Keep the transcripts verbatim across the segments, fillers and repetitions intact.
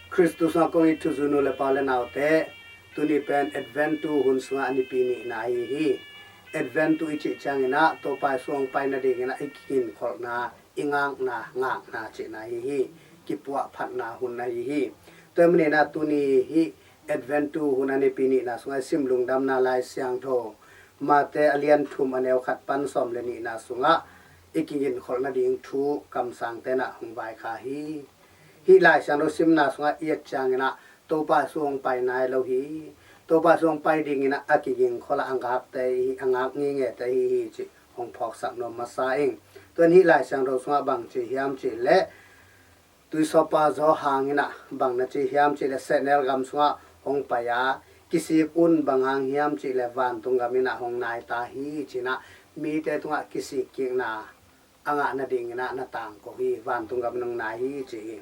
Khristu sungah kong it thuzui nu le pa le naute, tuni pen Advent tu hun sungah a nipi nihna ahi hi. Advent tu i cih ciangin ah Topa Jesu hong pai nadingin ah i kiginkholhna, i ngakna, ngakna cihna ahi hi. Kipuahphatna hun ahi hi. Tua ahih manin ah tuni hih Advent tu hun a nipi nihna sungah i sim Lungdamna Lai Siangtho Mate a lian thum a neu khat pan sawm le nihna sungah i kiginkholh nading thu kamsangte in ah hong vaikhak hi. Hih Lai Siangtho simna sungah i et ciangin ah Topa Jesu hong pai nai lo hi. Topa Jesu hong pai dingin ah a kigingkholh a, a ngakte hi, a ngak ngingete hi hi cih hong phawksak nuam masa ing. Tua in hih Lai Siangtho sungah bang ci hiam cih leh, tuisawppa Johan in ah bang na ci hiam cih leh, sehnel gam sungah hong pai a, kisik un, bang hang hiam cih leh vantung gam in ah hong nai ta hi ci-in ah mite tungah kisikkikna a ngah nadingin ah na tangko hi, vantung gam in hong nai hi ci hi.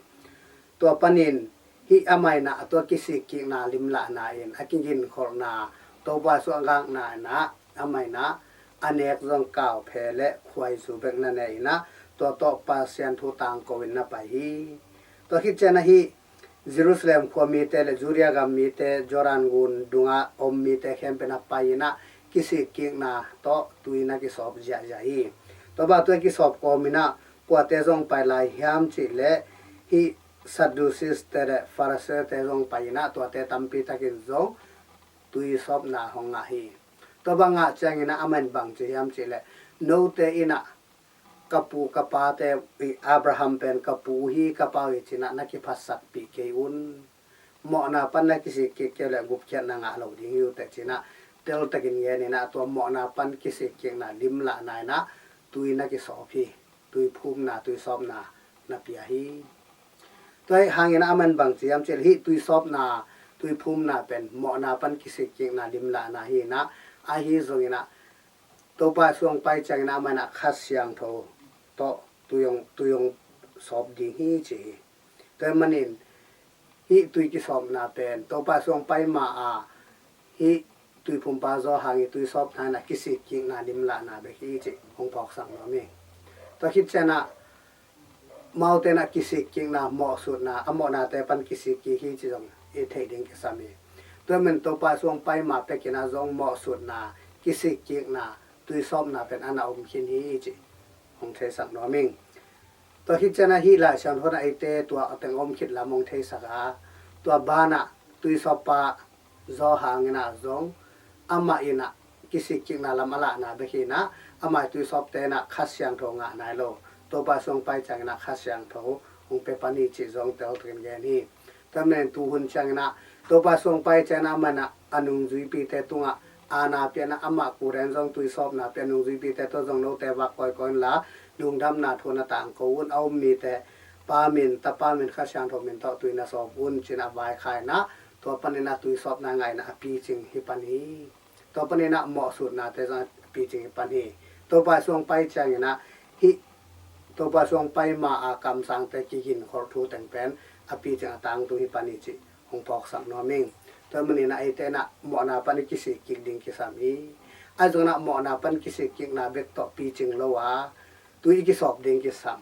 Tua panin hih amah in ah tua kisikkikna limlahna in a kiginkholhna, Topa Jesu a ngakna in ah amah in ah a nek zong kauphe le khuaizu bek na ne in ah tua tawh Pasian thu tangko in na pai hi. Tua khit ciang ah hih Jerusalem khua mite le Judea gam mite, Jordan gun dungah om mite khempeuh in ah pai in ah kisikkikna tawh tui na kisawp ziahziah hi. Tua bang tui a kisawp kawmin ah kuate zong pai lai hiam cih leh, hih Sadducees-te le Pharisee-te zong pai in ah tuate tampi takin zong tuisawpna hong ngah hi. Tua bang ngah ciangin ah amah in bang ci hiam cih leh, note in ah ka pu ka pate, i Abraham pen ka pu uh hi, ka pa uh hi ci-in ah na kiphatsakpih kei un. Mawhna pan na kisikkik kei uh leh gupkhiatna ngah lo ding hi uh teh ci-in ah teltakin gen in ah tua mawhna pan kisikkikna limlahna in ah tui na kisawp hi. Tuiphumna, tuisawpna na pia hi. Tua hangin ah amah in bang ci hiam cih leh, hih tuisawpna, tuiphumna pen mawhna pan kisikkikna limlahna hi in ah, ahi zongin ah Topa Jesu hong pai ciangin ah amah in ah Kha Siangtho tawh tui hong, tui hong sawp ding hi ci hi. Tua ahih manin hih tui kisawpna pen Topa Jesu hong pai ma-a hih tuiphumpa Johan ii tuisawpna in ah kisikkikna limlahna bek hi cih hong phawksak nuam hi. Tua khit ciang ah amaute in ah kisikkikna, mawhsutna, a mawhnate pan kisikkik hi cih zong i theih ding kisam hi. Tua ahih manin Topa Jesu hong pai ma pek in ah zong mawhsutna, kisikkikna, tuisawpna pen a na om khin hi cih hong theisak nuam ing. Tua khit ciang ah hih Lai Siangtho in ah eite tua a teng om khit lam hong theisak a, tua banah tuisawppa Johan in ah zong amah in ah kisikkikna lam a lahna bek hi in ah, amah ii tuisawpte in ah Kha Siangtho ngah nai lo. Topa Jesu hong pai ciangin ah Kha Siangtho hong pia pan hi cih zong teltakin gen hi. Tua ahih manin tu hun ciangin ah Topa Jesu hong pai ciangin ah amah in ah a nungzuipite tungah aana pia in ah amah kut in zong tuisawpna pia, nungzuipite tawh zong note vak kawikawi inla lungdamna thu na tangko un, a um mite Pa min, Tapa min, Kha Siangtho min tawh tui na sawp un ci-in ah vaikhak in ah, tua panin ah tuisawpna ngah in ah a picing hi pan hi. Tua panin ah mawhsutnate zong a picing hi pan hi. Topa Jesu hong pai ciangin ah hih Topa Jesu hong pai ma-a kamsangte kiginkholh thu teng pen a picing a tangtung hi pan hi cih hong phawksak nuam ing. Tua ahih manin ah eite in ah mawhna pan i kisikkik ding kisam hi. Ahi zongin ah mawhna pan kisikkikna bek tawh picing lo a, tui i kisawp ding kisam.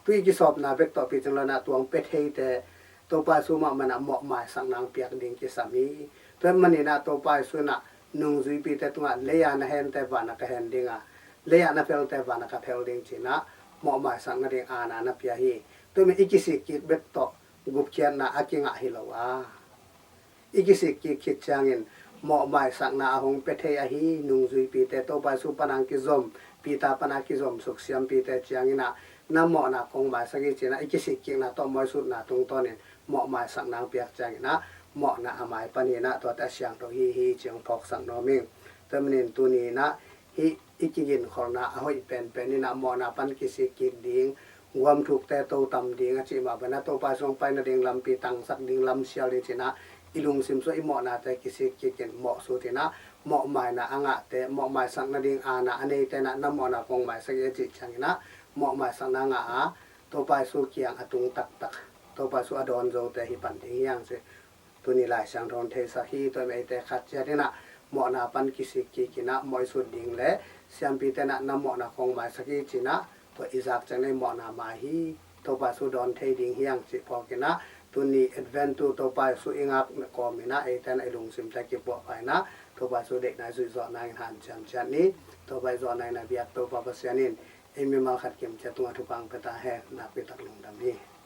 Tui i kisawpna bek tawh picing lo in ah tua hong pia theite Topa Jesu mahmah in ah mawhmaisakna hong piak ding kisam hi. Tua ahih manin ah Topa Jesu in ah nungzuipite tungah, lei-a na hente vanah ka hen ding a, lei-a na phelte vanah ka phel ding ci-in ah mawhmaisak nading aana na pia hi. Tua ahih manin i kisikkik bek tawh gupkhiatna a kingah hi lo a, i kisikkik khit ciangin mawhmaisakna a hong pia thei ahi nungzuipite, Topa Jesu pan a kizom, Peter pan a kizom suk siampite ciangin ah na mawhna kong maisak hi ci-in ah i kisikkikna tawh mawhsutna tungtawnin mawhmaisakna hong piak ciangin ah mawhna a mai pan hi in ah tuate a siangtho hi hi cih hong phawksak nuam ing. Tua ahih manin tuni in ah hih i kiginkholhna a hoih penpen in ah mawhna pan kisikkik ding, guamthukte totam ding a cih mah bangin ah Topa Jesu hong pai nading lampi tangsak ding, lamsial ding ci-in ah i lungsim sungah i mawhnate kisikkik in mawhsut in ah mawhmaina a ngahte, mawhmaisak nading aana a neite in ah na mawhna kong maisak hi a cih ciangin ah mawhmaisakna ngah a, Topa Jesu kiang a tung taktak, Topa Jesu a dawn zote hi pan ding hi hang ci. Tuni Lai Siangtho in theisak hi. Tua ahih manin eite khat ciat in ah mawhna pan kisikkik in ah mawhsut ding le siampite in ah na mawhna kong maisak hi ci-in ah tua i zak ciangin ah i mawhna mai hi. Topa Jesu dawn thei ding hi hang cih phawk in ah Tuni Advent tu Topa Jesu i ngak kawm in ah eite in i lungsim te kipuah paina, Topa Jesu deihna i zuih zawhna in hanciam ciat ni. Topa i zawhna in a biak Topa Pasian in ei mimal khat kim ciat tungah thupha pia ta hen. Nakpi tak lungdam hi.